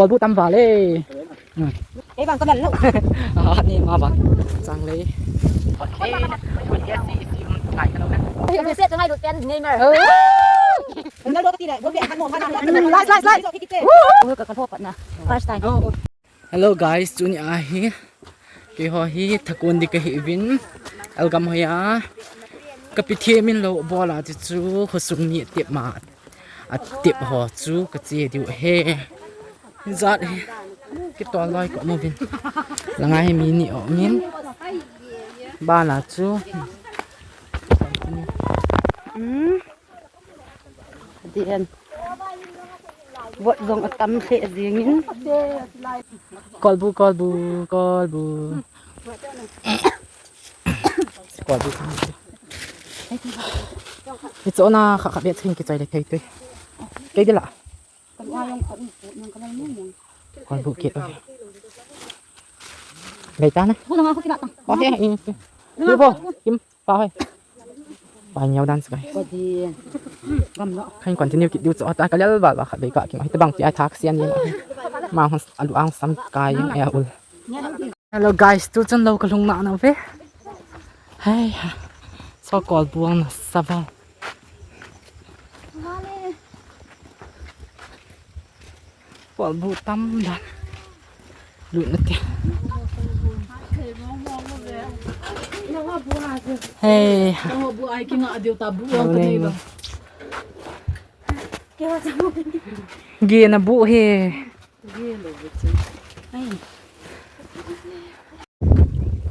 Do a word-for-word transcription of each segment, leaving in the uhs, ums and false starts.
Kolbu tam vale. Hmm. Kei vang ka man lou. Ah, ni ma vang. Chang lei. Ei, ei, se, se, ngai lut pen Neymar. Ronaldo ka ti le, gol pe han mo, han, han, han. Nice, nice, nice. Ka, ka tho pat na. First time. Hello guys, tuni ahi. Keiho hi thakon di kahi uvin. Elgam hoiya. Ka pi the min lo bol a ti chu, khosung mi tep ma. A tep ho chu ka che diu he. Jat hi. Kitol loi ko mo vin. Langa hi mi ni o min. Bana chu. Hmm. Dien. Vot jong atam lheh jingin. Kolbu, kolbu, kolbu. Kolbu. Hiche ona kha kha bia ching kichoi le thei tui. Kei dila. Kolbu kit. Lei ta na. Hu na ma khu kina ta. Oh, he, he. Lu bo. Kim. Pa hoi. Pa neo dance kai. Ko di. Gam lo. Kan continue kit diu chu ta ka lel bal ba kha bei ka kim. Hita bang ti ai thak sian ni. Ma hon alu ang sam kai ai ul. Hello guys, tu chun lo ka lhung na na ve. Hei ha. So kolbu ang nasa val. Kolbu tam dan. Lut na te. Hei. Ge na bu he.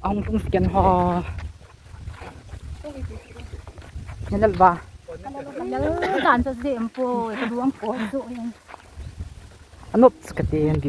Ahung lhung scan ho. Nalal ba. Nalal dan sa si empo, ka duang po so yan. Anop sa kati yan di.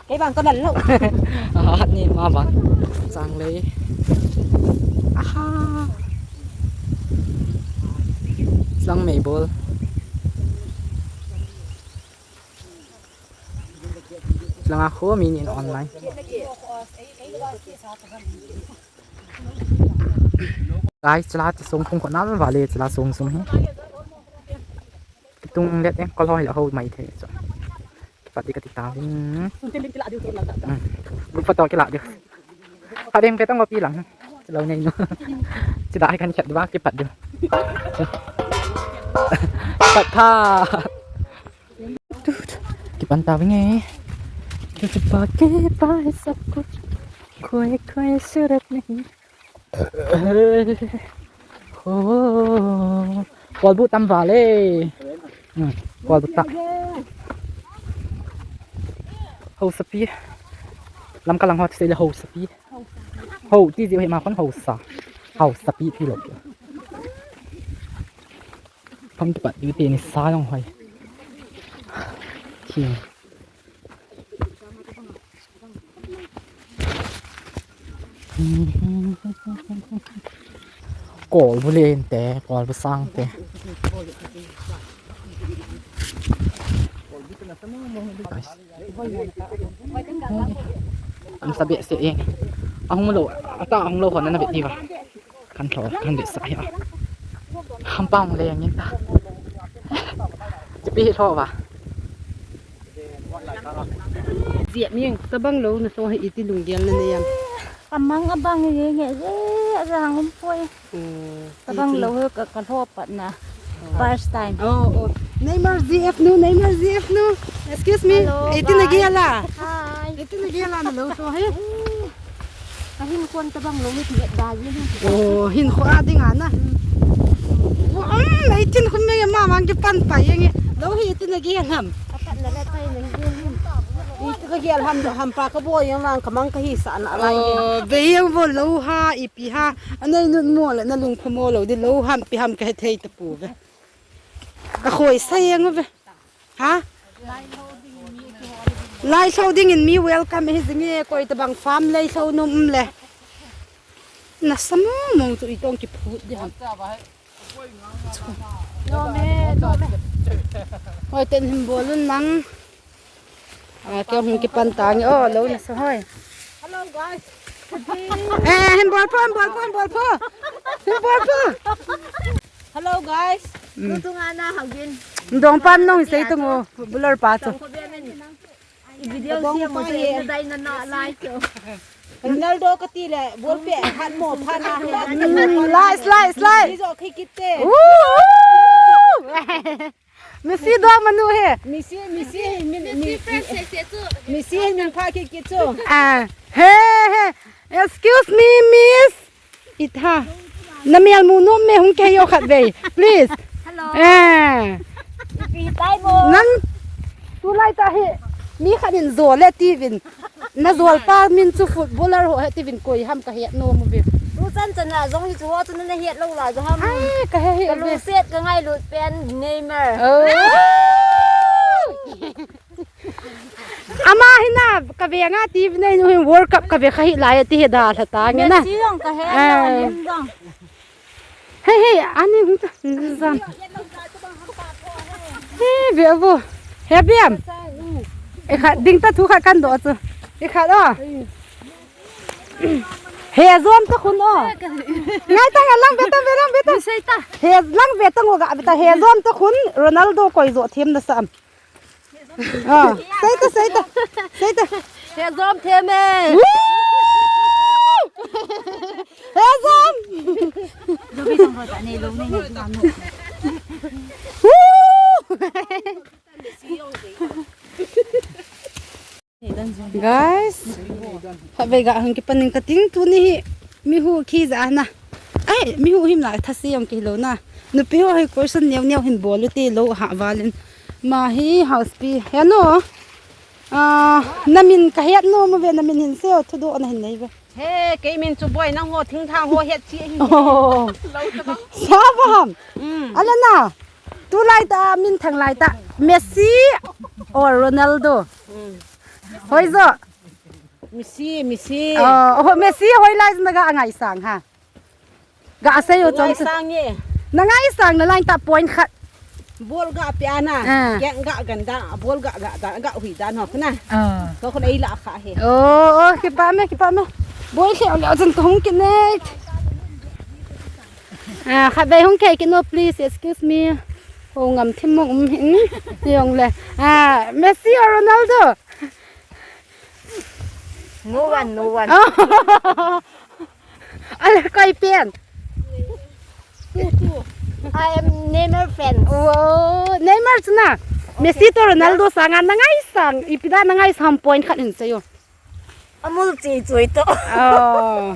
Kei bang ka man lou. Ah, ni ma bang. Chang lei. Aha. Chang mei bol. Langa khu mi ni online. Guys, chula ti sung phung ko nal vale chula sung sung hi. Kitung let eng kol hoi la ho mai the chu. Kipat di kati ta vin. Sun tin din kila diu tu la ta. Hmm. Group photo kila diu. Ka deng pe tang ko pi lang. Chilo nei no. Chida hai kan khat ba kipat diu. Kipat tha. Kipan ta vin e. Tuh chupa ke paas sab kuch. Khoye khoye surat nahi. Oh, kolbu tam vale. Hmm, kolbu ta. Hausapi. Lamka lang ho sei le hausapi. Hau ti ji he ma kon hausa. Hausapi ti lo. Phang kipat diu te ni sa long hoi. Thing. Kolbu len te, kolbu sang te. Guys. Am sa be se e. Ahung lo, ata ahung lo hon na be ti ba. Kan tho, kan be sa ya. Ham pang le ngin ta. Ti pi tho ba. Ziet ni, tabang lou na so hi iti lunggel na nei am. Ka mang abang hi nge, eh, a jang um poi. Oh, tabang lou hi ka, ka lho pat na. Oh. First time. Oh, oh. Neymar G F nu, Neymar G F nu. Excuse me. Hello, iti na guys. Gel a? Hi. Iti na gel a na lou so hi. Ka hin kon tabang lou hi, ti da ji hi. Oh, hin kho a ding a na. Oh, um, ei tin khun me ma mang kipan pa yeng e. Lou hi tin a gel ham. Apat na le pai na gel ham. Ei tin a gel ham, lou ham pa ka bo yeng lang ka mang ka hi sa na lang. Oh, be yeng bo lou ha, ipi ha. Anei nun mo le na lung pha mo lou di lou ham, pi ham ka he thei ta pu ve. Ka khoi sa yeng ve. Ha? Lai lho ding in mi welcome hi jing e, koi tabang farm lai lho nom um le. Na sa mong mong chu itong kiphut di ham. Nom e, nom e. Hoi ten hin bol un lang. Ah, kei hung kipan ta nge, oh, lou na sa hoi. Hello guys. Eh, hin bol pho, hin bol pho, hin bol pho. Hin bol pho. Hello guys. Mm. Tutu nga na hagin. Dong pan nong sei tung o, blur pa chu. Tong ko bia men. Video siam mo sa na dai na na lai ko. Ronaldo kati le, ball pe, hat mo, pha na. Mm, lai, lai, lai. Ni jo khi kit te. Woo! Messi dong manu he. Messi, Messi, min, Messi mi, fan se se chu. Messi min pha khi kit chu. Ah, he, he. Excuse me, miss. Itha. Na mial mu nom me hung kei o khat vei. Please. Hello. Eh. Ipi tai mo. Nang tulai ta hi. Mi khat in zo le tivin. Na zol pa min chu footballer ho he tivin koi ham ka het nom u ve. Tu chan chan a jong hi chu ho chu na het lo la jo ham. Ai, ka he he. Ka lu set ka ngai lut pen Neymar. Oh. Ama hi na, ka ve nga T V nei nu hin World Cup ka ve kha hi lai ti he da la ta nge na. Messi jong ka he, eh. Lim jong. Hey, hey, ani hung ta, zan. Hey, ve vo. He biam. E kha ding ta thu kha kan do chu. E kha do. He zom ta khun o. Ngai ta nga lang ve ta, ve lang ve ta. Sei ta. He lang ve ta ngo ga ve ta. He zom ta khun Ronaldo koi zo them na sam. Ah, sei ta, sei ta, sei ta. He zom them e. Woo! He zom. Woo! Guys, phabep ga hung kipan ning kating tuni hi mi hu khi ja na. Ai, mi hu him la thase jong kilo na. Nupi ho hi question neo neo hin bol u ti lo ha valin. Ma hi house pi. He no. Ah, na min ka het nom u ve, na min hin seo thudoh na hin nei ve. He, kei min chu boi nang ho thingthang ho het chi hi. Oh. Lo ta bang. Sa ba ham. Mm. Ala na. Tulai ta min thang lai ta. Messi or Ronaldo. Mm. Hoi jo. Messi, Messi. Oh, oh, Messi hoi lai na ga ngai sang ha. Ga sei u chong. Ngai sang e. Na ngai sang na lai ta point khat. Bol ga pe ana. Ah. Ga ga ganda, bol ga ga da, ga hui da no na. Ah. Ko ko ei la kha he. Oh, oh, kipa me, kipa me. Boi lheo lheo chun ka hung kit nei. Ah, kha vei hung kei kit no, please, excuse me. Ho ngam thim mong um hin. Jong le. Ah, Messi or Ronaldo? No one, no one. Oh. Ale, koi pen? I am Neymar fan. Oh, Neymar chu na. Messi to Ronaldo sanga na ngai sang, ipi da na ngai sang point khat hin sei o. Amul chi chui to. Oh.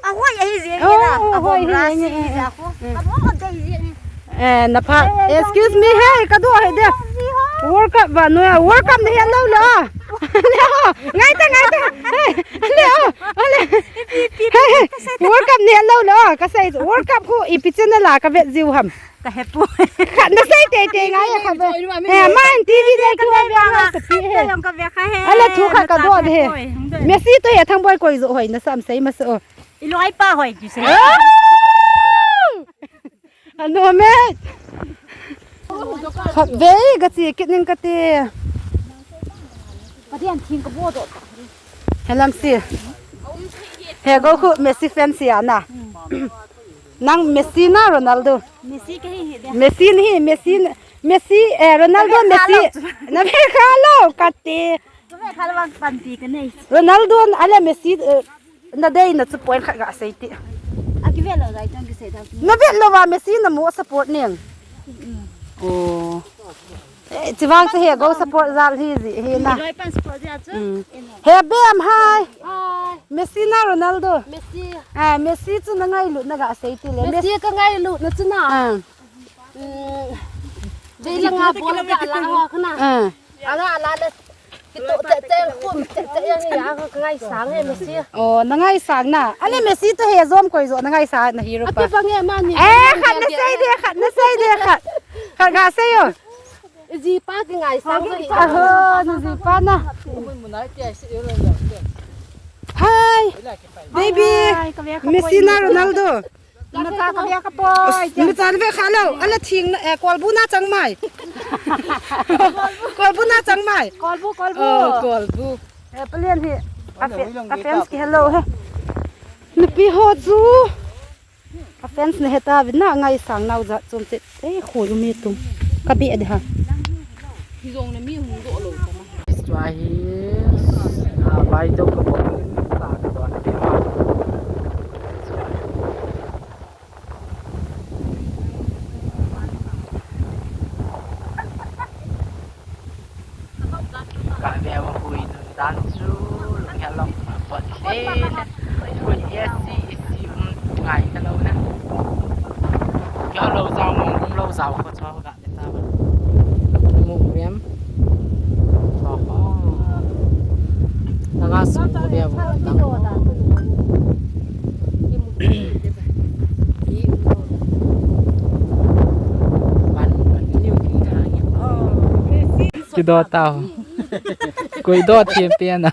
A hoi ahi jeng na. Oh, a hoi bom ra ahi si jeng. Ja ko. Mm. A mo a dei jeng. Eh, na pha. Eh, excuse me, hey, ka do he de. World Cup ba no ya. World Cup na he lo lo. Le o. Ngai ta, ngai ta. Hey, le o. Ole. Hey, hey. World Cup na he lo lo. Ka sei World Cup khu ipi channel a ka vet jiu ham. Ka he pu. Khat na sei tei tei ngai a khat ba. He, man T V nei ki wa ve nga sa pi he. Ka ve kha he. Ala thu kha ka do de he. Messi to he thang boi koi jo hoi na sam sei ma so. I loi pa hoi ki sei. Ano me. Khat vei ka chi kit ning ka ti. Ka dian thing ka bo do. He lam si. He go khu Messi fan si ana. Nang Messi na Ronaldo? Messi ka hi hi de. Messi ni hi, Messi, Messi, eh, Ronaldo, Messi. Na ve kha lo, ka ti. Ka ve kha lo, pan ti ka nei. Ronaldo ale Messi, eh, na dei na chu point khat ga sei ti. A ki ve lo dai tang ki sei dai. Na ve lo va Messi na mo support ning. Mm. Oh. Eh, chivang chu he go support jal hi ji, hi na. Loi pan support jia chu. Mm. He bem hai. Hai. Messi na Ronaldo? Messi. Ah, Messi chu na ngailut na ga sei ti le. Messi ka ngailut na chu na. Ah. Mm. Dei la nga bol ga la ho khna. Ah. Anga la le. Ki to te te khum te te yang ya ka ngai sang he Messi. Oh, na ngai sang na. Ale Messi to he zom koi jo na ngai sa na hero pa. Ati bang e mani. Eh, khat na sei de, khat na sei de, khat. Khat ga sei o. Ji pa ki ngai sang ko hi. Aho, ni ji pa na. Hi, baby. Hi, ka ve kha Messi poi na ni. Ronaldo. Na cha ka ve kha poi. Ni cha ve kha lo. Ala thing na, eh, kolbu na chang mai. Kolbu na chang mai. Kolbu, kolbu. Oh, kolbu. Eh, palian hi. A fe-, a fans ki hello he. Nupi ho chu. A fans na heta vin na ngai sang nau jat chom chet. Ei, khoi u mi tum. Ka be de ha. Hi jong na mi hung do lo ta ma. Tua hi, ah, vai to ka bol, sa ka don te ma. Ka ve a hui nun dan chu, lung hello, pot le le. Hui esi, esi, um, ngai ka lo na. Kya lo zao, mong, um, lo zao ko cho ka. Mu miam. Oho. Langa sung ko bia bu tang. Pan, pan niu ki thang ya. Kido tao. Koi do thiem pia na.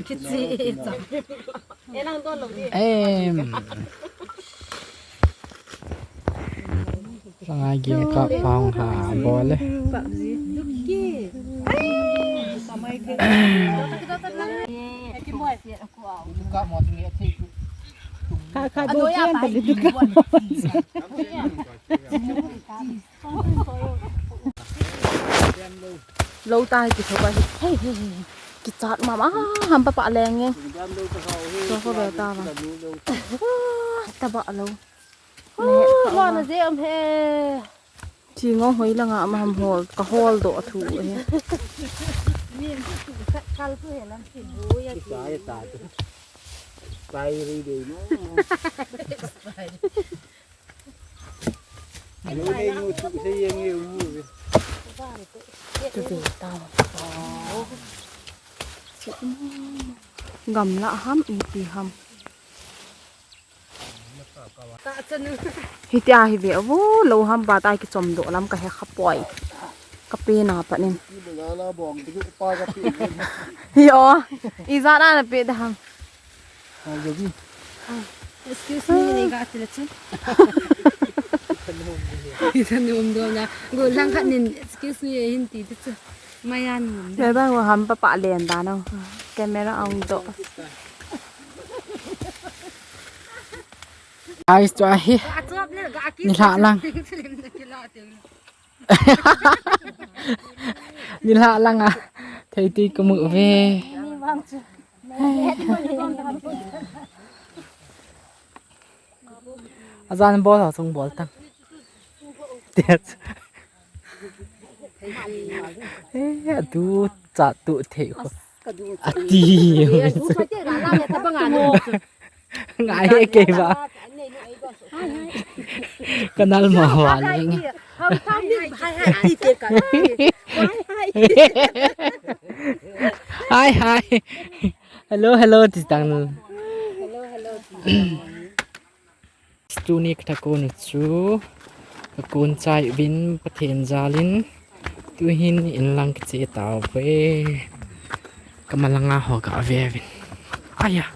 Kichi. Em. Sangai ge ka pang ha bol le. Ka, ka, do chen ta le du ka. Lo ta hi kitho ka hi. Hei, hei, hei. Kichat mama, hampa pa leng e. Cho ko be ta ma. Ah, ta ba lo. Oh, lo na je am he. Chi ngo hoi la nga ma ham hol, ka hol do thu he. Ni kal tu he lam chi bu ya. Sai ta tu. Sai ri de no. Gamla ham, ipi ham. Hitia hi ve, vo, lo ham ba tai kichom do lam ka he kha poi. Ka pe na pa nin. Yo, i za na na pe da ham. Excuse me, nei ga ti le chu. Ita nom do na. Go lang khat nin, excuse me, hin ti ti chu. Maya nom de. Be ba go ham pa pa len da no. Camera on do. Ai, tua hi. Ni hla lang. Ni hla lang a. Thei ti ka mu ve. Azan bol ha sung bol tang. Eh, atu cha tu thei ko. Ati. Ngai he kei ba. Kanal ma wa le. Hai, hai. Hello, hello, ti tang. Tuni ka thakon u chu ka kon chai uvin Pathen jal in tuhin in lang ka che tauve. Ka malanga ho ka ve uvin. Aya.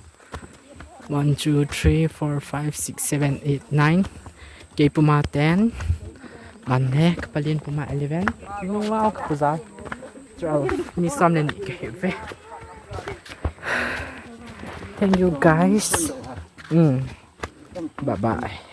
One, two, three, four, five, six, seven, eight, nine. Kei puma ten. Ban le ka palin puma eleven. Wow, ka puja. Twelve. Mi som le ni ka hi ve. Thank you guys. Mm. Bye bye.